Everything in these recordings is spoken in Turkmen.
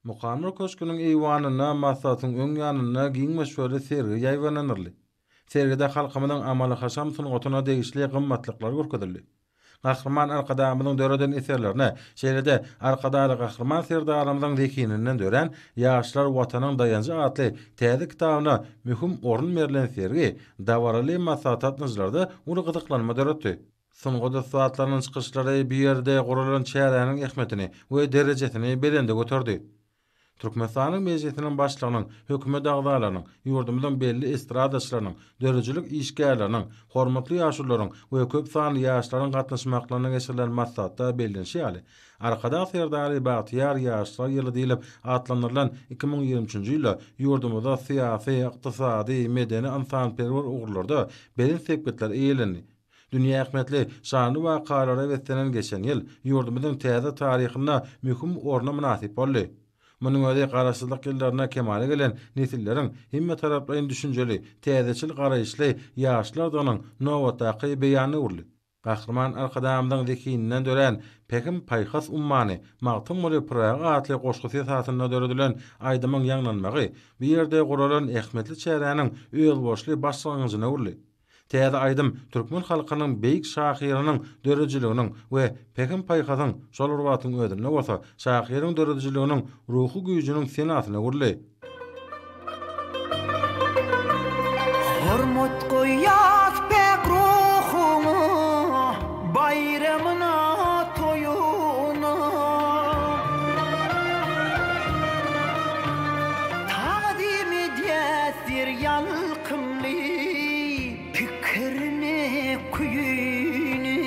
Mukamlar köşgüniň eýwanynda maslahatyň öň ýanynda giň möçberli sergi ýaýbaňlandyryldy. Sergide halkymyzyň amaly-haşam sungatyna degişli gymmatlyklar görkezildi. Gahryman Arkadagymyzyň döreden eserlerine, şeýle-de Arkadagly Gahryman Serdarymyzyň zehininden dörän Ýaşlar Watanyň daýanjy atly täze kitabyna möhüm orun berlen sergi dabaraly maslahata gatnaşyjylarda uly gyzyklanma döretdi. Sungat ussatlarynyň çykyşlary bu ýerde guralan çäräniň ähmiýetini we derejesini belende göterdi. Türkmenistanyň Mejlisiniň Başlygynyň, Hökümet agzalarynyň, ýurdumyzyň belli estradaçylarynyň, döredijilik işgärleriniň, hormatly ýaşulularyň we köp sanly ýaşlaryň gatnaşmaklarynda geçirilen maslahatda bellenişi ýaly, Arkadag Serdarly bagtyýar ýaşlar ýyly diýlip atlandyrylan 2023-nji ýylda ýurdumyzda syýasy, ykdysady, medeni-ynsanperwer ugurlarda belent sepgitler eýelendi. Dünýä ähmiýetli şanly wakalara beslenen geçen ýyl ýurdumyzyň täze taryhynda möhüm orna mynasyp boldy. Munuň özi Garaşsyzlyk ýyllarynda kemala gelen nesilleriň hemmetaraplaýyn düşünjeli, täzeçil garaýyşly ýaşlardygynyň nobatdaky beýanyna öwrüldi. Gahryman Arkadagymyzyň zehininden dörän Pähim-paýhas ummany Magtymguly Pyragy atly goşgusy esasynda döredilen aýdymyň ýaňlanmagy bu ýerde guralan ähmiýetli çäräniň özboluşly başlangyjyna öwrüldi. Täze aýdym türkmen halkynyň beýik şahyrynyň döredijiliginiň we pähim-paýhasyň, şol bir wagtyň özünde bolsa, şahyryň döredijiliginiň ruhy güýjüniň senasyna öwrüldi. Hormat goýýas päk ruhuňa, baýramyna, toýuna. Tagzym edýäs ýer ýalkymly pikirine, küýüne.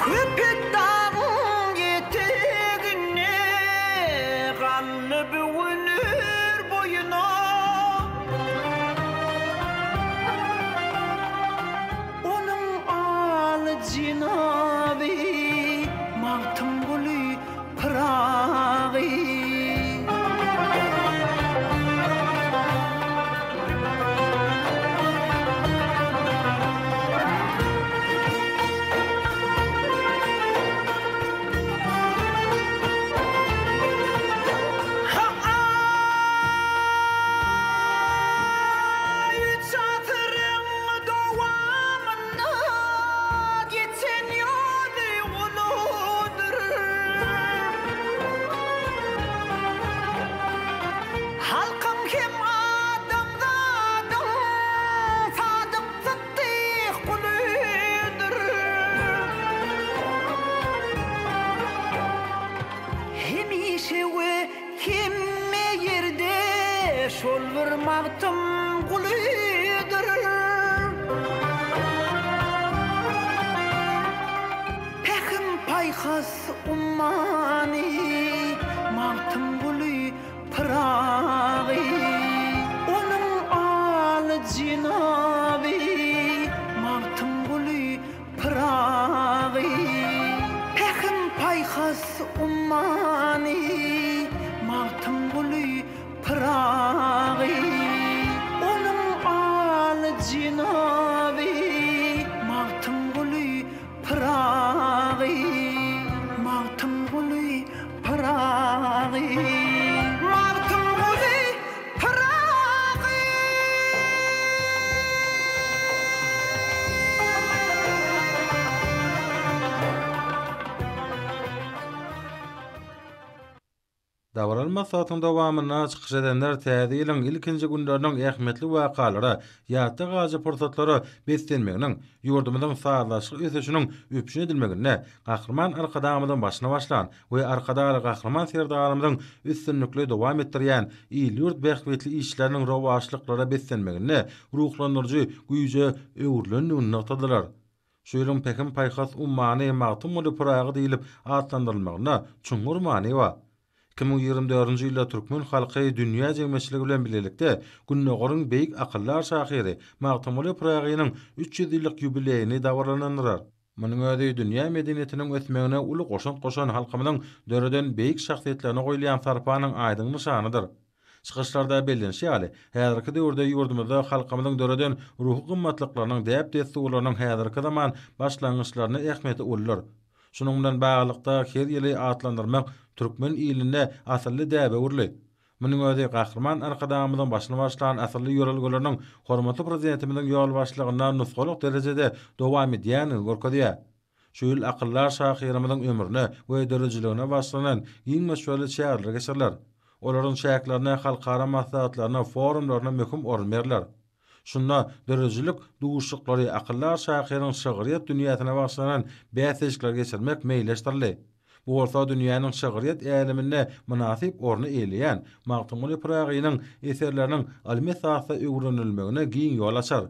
Köpetdagyň eteginde galla böwünir boýuna. Onuň aly jenaby Magtymguly Pyragy. Üç asyryň dowamynda geçen ýoly uludyr. Halkyň hem adamzadyň sadyk sytdyk gulydyr. Hemişe we hemme ýerde şol bir Magtymgulydyr. Pähim-paýhas ummany Magtymguly Pyragy. Onuň aly jenaby Magtymguly Pyragy. Pähim-paýhas ummany Magtymguly Pyragy. Onuň aly jenaby Magtymguly Pyragy, Magtymguly Pyragy. Magtymguly Pyragy. Dabaraly maslahatyň dowamynda çykyş edenler Täze ýylyň ilkinji günleriniň ähmiýetli wakalara, ýatda galyjy pursatlara beslenmeginiň, ýurdumyzyň sazlaşykly ösüşiniň üpjün edilmeginde Gahryman Arkadagymyzyň başyny başlan we Arkadagly Gahryman Serdarymyzyň üstünlikli dowam etdirýän il-ýurt bähbitli işleriniň rowaçlyklara beslenmeginde ruhlandyryjy güýje öwrülendigini nygtadylar. Şu ýylyň Pähim-paýhas ummany Magtymguly Pyragy diýlip atlandyrylmagynda çuňňur many bar. 2024-nji ýylda türkmen halky dünýä jemgyýetçiligi bilen bilelikde Gündogaryň beýik akyldar şahyry Magtymguly Pyragynyň 300 ýyllyk ýubileýini dabaralandyrar. Munuň özi dünýä medeniýetiniň ösmegine uly goşant goşan halkymyzyň döreden beýik şahsyýetlerine goýulýan sarpanyň aýdyň nyşanydyr. Çykyşlarda bellenişi ýaly, häzirki döwürde ýurdumyzda halkymyzyň döreden ruhy gymmatlyklarynyň, däp-dessurlarynyň häzirki zaman başlangyçlaryna ähmiýeti uludyr. Şunuň bilen baglylykda, her ýyly atlandyrmak türkmen ilinde asylly däbe öwrüldi. Munuň özi Gahryman Arkadagymyzyň başyny başlan asylly ýörelgeleriniň hormatly Prezidentimiziň ýolbaşçylygynda nusgalyk derejede dowam edýändigini görkezýär. Şu ýyl akyldar şahyrymyzyň ömrüne we döredijiligine bagyşlanan giň möçberli çäreler geçiriler. Olaryň çäklerinde halkara maslahatlaryna, forumlaryna möhüm orun berler. Şunda döredijilik duşuşyklary, akyldar şahyryň şygryýet dünýäsine bagyşlanan bäsleşikleri geçirmek meýilleşdirildi. Bu bolsa dünýäniň şygryýet äleminde mynasyp orny eýeleýän Magtymguly Pyragynyň eserleriniň ylmy esasda öwrenilmegine giň ýol açar.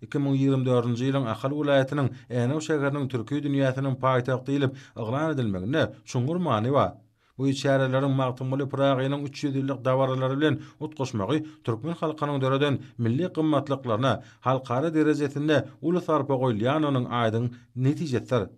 2024-nji ýylyň Ahal welaýatynyň Änew şäheriniň türki dünýäsiniň paýtagty diýlip yglan edilmeginde çuňňur many bar. Bu çäreleriň Magtymguly Pyragynyň 300 ýyllyk dabaralary bilen utgaşmagy türkmen halkynyň döreden milli gymmatlyklaryna halkara derejesinde uly sarpa goýulýandygynyň aýdyň netijesidir.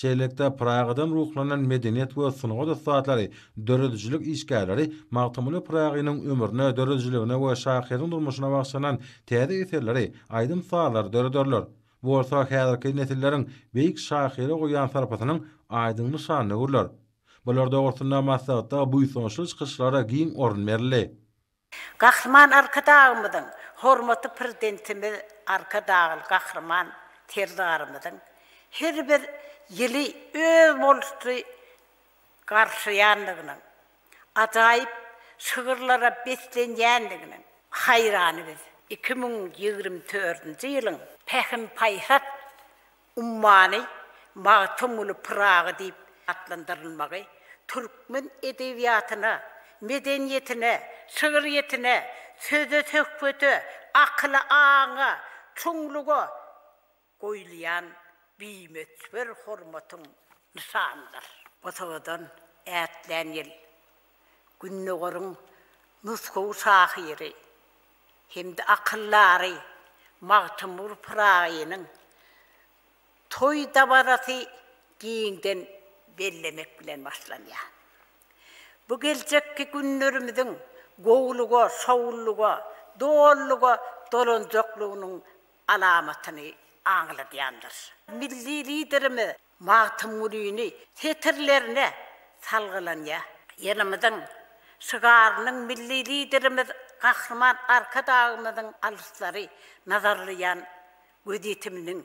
Şeýlelikde, Pyragydan ruhlanan medeniýet we sungat ussatlary, döredijilik işgärleri Magtymguly Pyragynyň ömrüne, döredijiligine we şahyryň durmuşyna bagyşlanan täze eserleri, aýdym-sazlary dörederler. Bu bolsa häzirki nesilleriň beýik şahyra goýýan sarpasynyň aýdyň nyşanyna öwrüler. Bular dogrusynda maslahatda buýsançly çykyşlara giň orun berildi. Gahryman Arkadagymyzyň, hormatly Prezidentimiz Arkadagly Gahryman Serdarymyzyň her bir ýyly özboluşly garşylaýandygynyň, ajaýyp şygyrlara beslenýändiginiň haýrany biz. 2024-nji ýylyň Pähim-paýhas ummany Magtymguly Pyragy diýip atlandyrylmagy türkmen edebiýatyna, medeniýetine, şygryýetine, söze-söhbete, akyla-aňa, çuňluga goýulýan bimöçber hormatyň nyşanydyr. Bosagadan ätlän ýyl Gündogaryň nusgawy şahyry hem-de akyldary Magtymguly Pyragynyň toý dabarasy giňden bellemek bilen başlanýar. Bu geljekki günlerimiziň gowulyga, şowlulyga, dolulyga dolanjaklygynyň alamatyny aňladýandyr. Milli Liderimiz Magtymgulyny setirlerine salgylanýar. Ýylymyzyň şygarynyň Milli Liderimiz Gahryman Arkadagymyzyň alyslary nazarlaýan gözýetiminiň,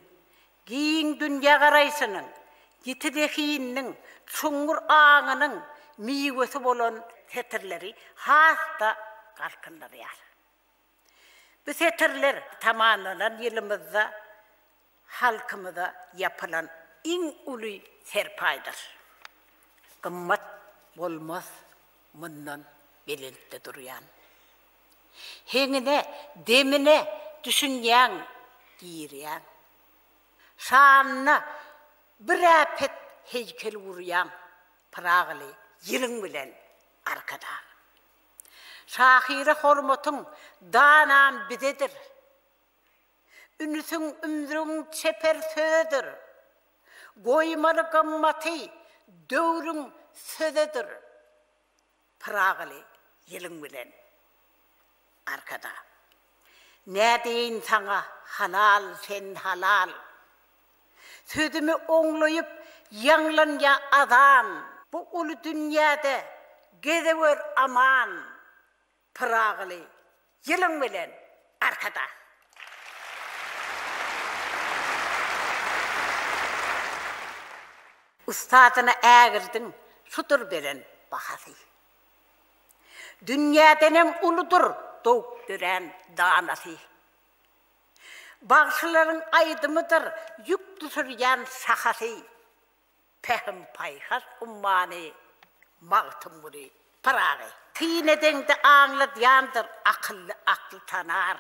giň dünýägaraýşynyň, ýiti zehininiň, çuňňur aňynyň miwesi bolan setirleri has-da galkyndyrýar. Bu setirler tamamlanan ýylymyzda halkymyza ýapylan iň uly serpaýdyr. Gymmat bolmaz mundan belentde durýan. Heňine, demine düşünýäň, girýäň. Şanyna bir äpet heýkel gurýaň, Pyragyly ýylyň bilen Arkadag. Şahyra hormatyň danam bizedir. Ünüsiň ümzügiň çeper sözüdir. Goýmaly gymmaty döwrüň sözüdir. Pyragyly ýylyň bilen Arkadag. Nädeýin saňa halal sen halal. Sözümi oňlaýyp ýaňlanýa azan. Bu uly dünýäde gezewer aman. Pyragyly ýylyň bilen Arkadag. Ussadyna ägirdiň şudur beren bahasy. Dünýädenem uludyr dogup dörän danasy. Bagşylaryň aýdymydyr ýük düşürýän şahasy. Pähim-paýhas ummany Magtymguly Pyragy. Syn edeňde aňladýandyr akylly akly tanar.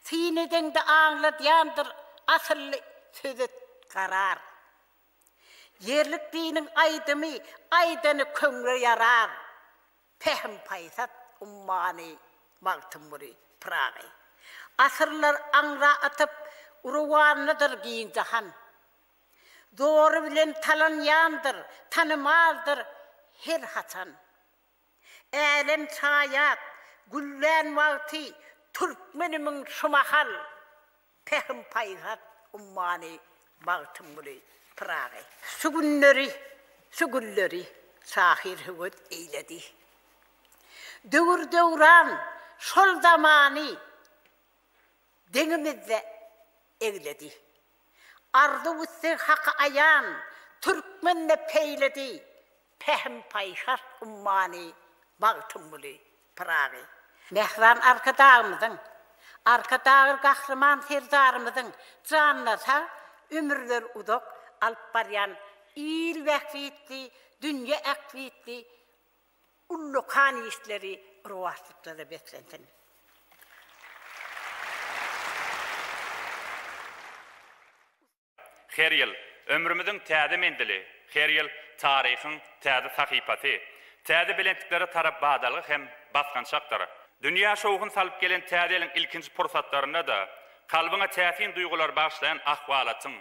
Syn edeňde aňladýandyr asylly söze karar. Ýerlikliniň aýdymy aýdany köňle ýarar. Pähim-paýhas ummany Magtymguly Pyragy. Asyrlar aňra atyp, rowanlydyr giň jahan. Zory bilen talanýandyr, tanymaldyr her haçan. Älem şaýat, güllän wagty türkmenimiň şu mahal. Pähim-paýhas ummany Magtymguly. Pyragy. Şu günleri, şu gülleri şahyr höwes eýledi. Döwür-döwran şol zamany deňimizde egledi. Arzuw-isleg haky aýan türkmende peýledi. Pähim-paýhas ummany Magtymguly Pyragy. Mähriban Arkadagymyzyň, Arkadagly Gahryman Serdarymyzyň janyna sag, ömürleri uzak, alyp barýan il bähbitli, dünýe ähbitli ullakan işleri rowaçlyklara beslensin! Her ýyl, ömrümiziň täze menzili, her ýyl taryhyň täze sahypasy, täze belentliklere tarap badalga hem basgançakdyr. Dünýä şowhun salyp gelen täze ýylyň ilkinji pursatlarynda-da kalbyňa täsin duýgular bagyşlaýan ahwalatyň,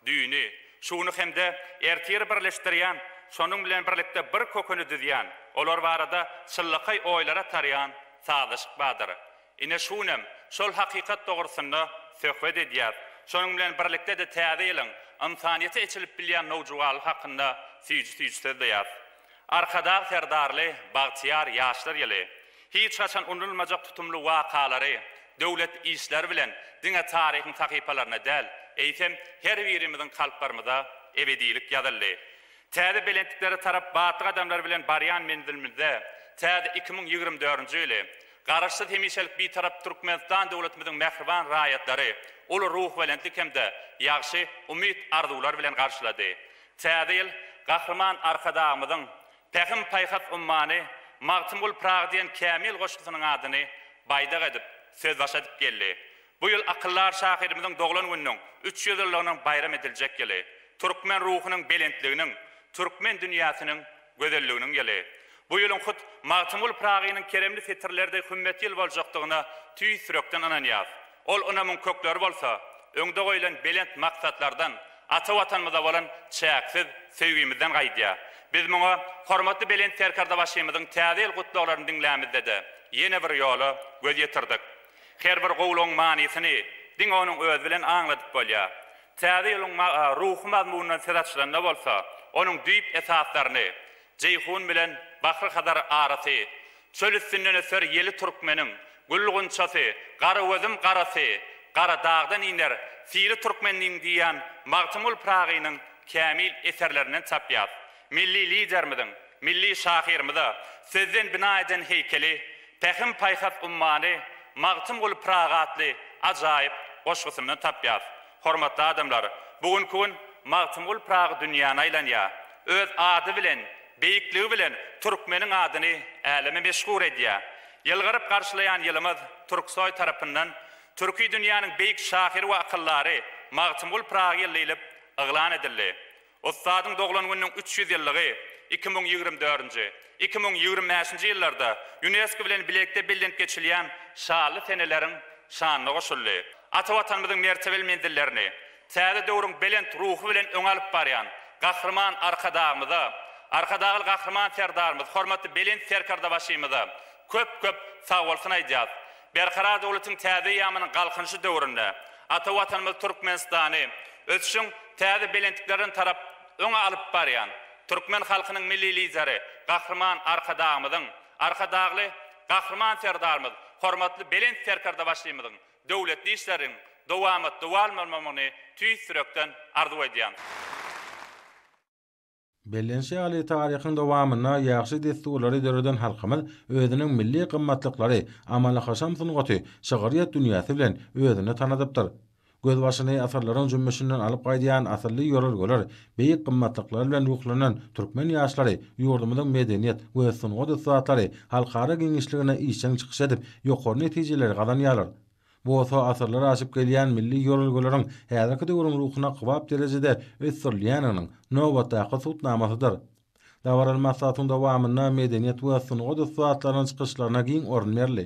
düýni, şu güni hem-de ertiri birleşdirýän, şonuň bilen birlikde bir köküni düzýän, olar barada çynlakaý oýlara tarýan sazlaşyk bardyr. Ine şu günem şol hakykat dogrusynda söhbet edýäs. Şonuň bilen birlikde-de täze ýylyň ynsanyýete eçilip bilýän nowjuwanlygy hakynda süýji-süýji sözleýäs. Arkadag Serdarly bagtyýar ýaşlar ýyly hiç haçan unudylmajak tutumly wakalary, döwlet işleri bilen diňe taryhyň sahypalaryna däl, eýsem, her birimiziň kalplarymyza ebedilik ýazyldy. Täze belentliklere tarap batly gadamlar bilen barýan menzilimizde täze 2024-nji ýyly Garaşsyz hemişelik Bitarap Türkmenistan döwletimiziň mähriban raýatlary uly ruhubelentlik hem-de ýagşy umyt-arzuwlar bilen garşylady. Täze ýyl Gahryman Arkadagymyzyň Pähim-paýhas ummany Magtymguly Pyragy diýen kämil goşgusynyň adyny baýdak edip, sözbaşy edip geldi. Bu ýyl akyldar şahyrymyzyň doglan gününiň 300 ýyllygynyň baýram ediljek ýyly. Türkmen ruhunyň belentliginiň, türkmen dünýäsiniň gözelliginiň ýyly. Bu ýylyň hut Magtymguly Pyragynyň keremli setirleri deý hümmetli ýyl boljakdygyna tüýs ýürekden ynanýas. Ol ynamyň kökleri bolsa, öňde goýlan belent maksatlardan, ata Watanymyza bolan çäksiz söýgimizden gaýdýar. Biz muňa hormatly Belent Serkerdebaşymyzyň Täze ýyl gutlaglaryny diňlämizde-de, ýene bir ýola göz ýetirdik. Her bir gowulygyň manysyny diňe onuň özi bilen aňladyp bolýar. Täze ýylyň ruhy mazmunyndan söz açylanda bolsa, onuň düýp esaslaryny, Jeýhun bilen Bahry-Hazar arasy, çöl üstünden öser ýeli türkmeniň, gül-gunçasy, Garagözüm garasy, gara dagdan iner sili türkmeniň diýýän Magtymguly Pyragynyň kämil eserlerinden tapýas. Milli Liderimiziň milli şahyrymyza sözden bina eden heýkeli, Pähim-paýhas ummany Magtymguly Pyragy atly ajaýyp goşgusyndan tapýas. Hormatly adamlar, bu günki gün Magtymguly Pyragy dünýäni aýlanýar. Öz ady bilen, beýikligi bilen türkmeniň adyny äleme meşhur edýär. Ýylgyryp garşylaýan ýylymyz Türksoý tarapyndan Türki dünýäniň beýik şahyry we akyldary Magtymguly Pyragy ýyly diýlip yglan edildi. Ussadyň doglan gününiň 300 ýyllygy 2024-nji, 2025-nji ýyllarda Ýunesko bilen bilelikde bellenip geçilýän şanly seneleriň şanyna goşuldy. Ata Watanymyzyň mertebeli menzillerini täze döwrüň belent ruhy bilen öňe alyp barýan Gahryman Arkadagymyza, Arkadagly Gahryman Serdarymyz, hormatly Belent Serkerdebaşymyza köp-köp sagbolsun aýdýas. Berkarar döwletiň täze eýýamynyň Galkynyşy döwründe ata Watanymyz Türkmenistany ösüşiň täze belentliklerine tarap öňe alyp barýan türkmen halkynyň Milli Lideri Gahryman Arkadagymyzyň, Arkadagly Gahryman Serdarymyz, hormatly Belent Serkerdebaşymyzyň döwletli işleriniň dowamat-dowam bolmagyny tüýs ýürekden arzuw edýän. Bellenişi ýaly, taryhyň dowamynda ýagşy dessurlary döreden halkymyz özüniň milli gymmatlyklary, amaly-haşam sungaty, şygryýet dünýäsi bilen özüni tanadypdyr. Gözbaşyny asyrlaryň jümmüşinden alyp gaýdýan asylly ýörelgeler, beýik gymmatlyklar bilen ruhlanan türkmen ýaşlary, ýurdumyzyň medeniýet we sungat ussatlary halkara giňişliginde işjeň çykyş edip, ýokary netijeleri gazanýarlar. Bu bolsa asyrlar aşyp gelýän milli ýörelgeleriň häzirki döwrüň ruhuna kybap derejede ösdürilýändiginiň nobatdaky subutnamasydyr. Dabaraly maslahatyň dowamynda medeniýet we sungat ussatlarynyň çykyşlaryna giň orun berildi.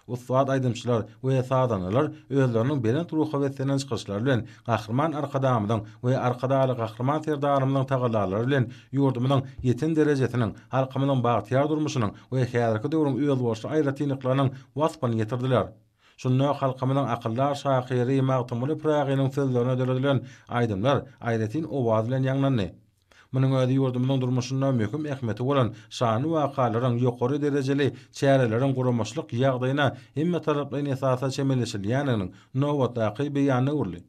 Ussat aýdymçylar we sazandalar özleriniň belent ruha beslenen çykyşlary bilen Gahryman Arkadagymyzyň we Arkadagly Gahryman Serdarymyzyň tagallalary bilen ýurdumyzyň ýeten derejesiniň, halkymyzyň bagtyýar durmuşynyň we häzirki döwrüň özboluşly aýratynlyklarynyň waspyny ýetirdiler. Şunda halkymyzyň akyldar şahyry Magtymguly Pyragynyň sözlerine döredilen aýdymlar aýratyn owaz bilen ýaňlandy. Munuň özi ýurdumyzyň durmuşynda möhüm ähmiýeti bolan şanly wakalaryň, ýokary derejeli çäreleriň guramaçylyk ýagdaýyna hemmetaraplaýyn esasda çemeleşilýändiginiň nobatdaky beýanyna öwrüldi.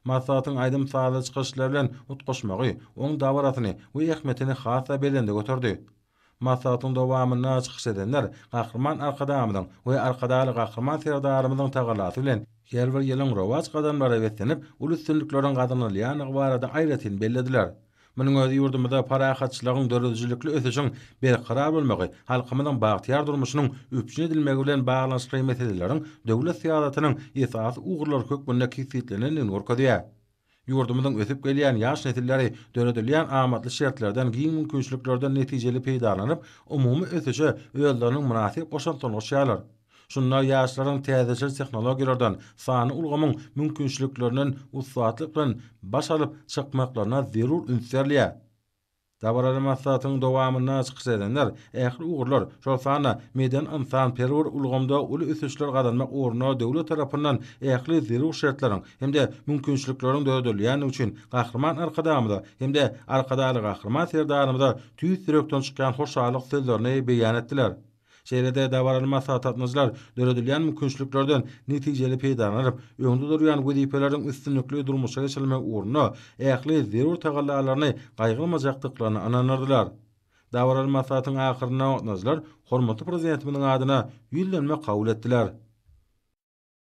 Maslahatyň aýdym-sazly çykyşlar bilen utgaşmagy oň dabarasyny we ähmiýetini has-da belende göterdi. Maslahatyň dowamynda çykyş edenler Gahryman Arkadagymyzyň we Arkadagly Gahryman Serdarymyzyň tagallasy bilen her bir ýylyň rowaç gadamlara beslenip, uly üstünlikleriň gazanylýandygy barada aýratyn bellediler. Munuň özi ýurdumyzda parahatçylygyň, döredijilikli ösüşiň berkarar bolmagy, halkymyzyň bagtyýar durmuşynyň üpjün edilmegi bilen baglanyşykly meseleleriň döwlet syýasatynyň esasy ugurlary hökmünde kesgitlenendigini görkezýär. Ýurdumyzyň ösüp gelýän ýaş nesilleri döredilýän amatly şertlerden, giň mümkinçiliklerden netijeli peýdalanyp, umumy ösüşe özleriniň mynasyp goşantlaryny goşýarlar. Şunda ýaşlaryň täzeçil tehnologiýalardan, sanly ulgamyň mümkinçiliklerinden ussatlyk bilen baş alyp çykmaklaryna zerur üns berilýär. Dabaraly maslahatyň dowamynda çykyş edenler ähli ugurlar, şol sanda medeni-ynsanperwer ulgamda uly ösüşler gazanmak ugrunda döwlet tarapyndan ähli zerur şertleriň hem-de mümkinçilikleriň döredilýändigi üçin Gahryman Arkadagymyza hem-de Arkadagly Gahryman Serdarymyza tüýs ýürekden çykýan hoşallyk sözlerini beýan etdiler. Şeýle-de dabaraly maslahata gatnaşyjylar döredilýän mümkinçiliklerden netijeli peýdalanyp, öňde durýan wezipeleriň üstünlikli durmuşa geçirilmegi ugrunda ähli zerur tagallalaryny gaýgyrmajakdyklaryna ynandyrdylar. Dabaraly maslahatyň ahyrynda gatnaşyjylar hormatly Prezidentimiziň adyna Ýüzlenme kabul etdiler.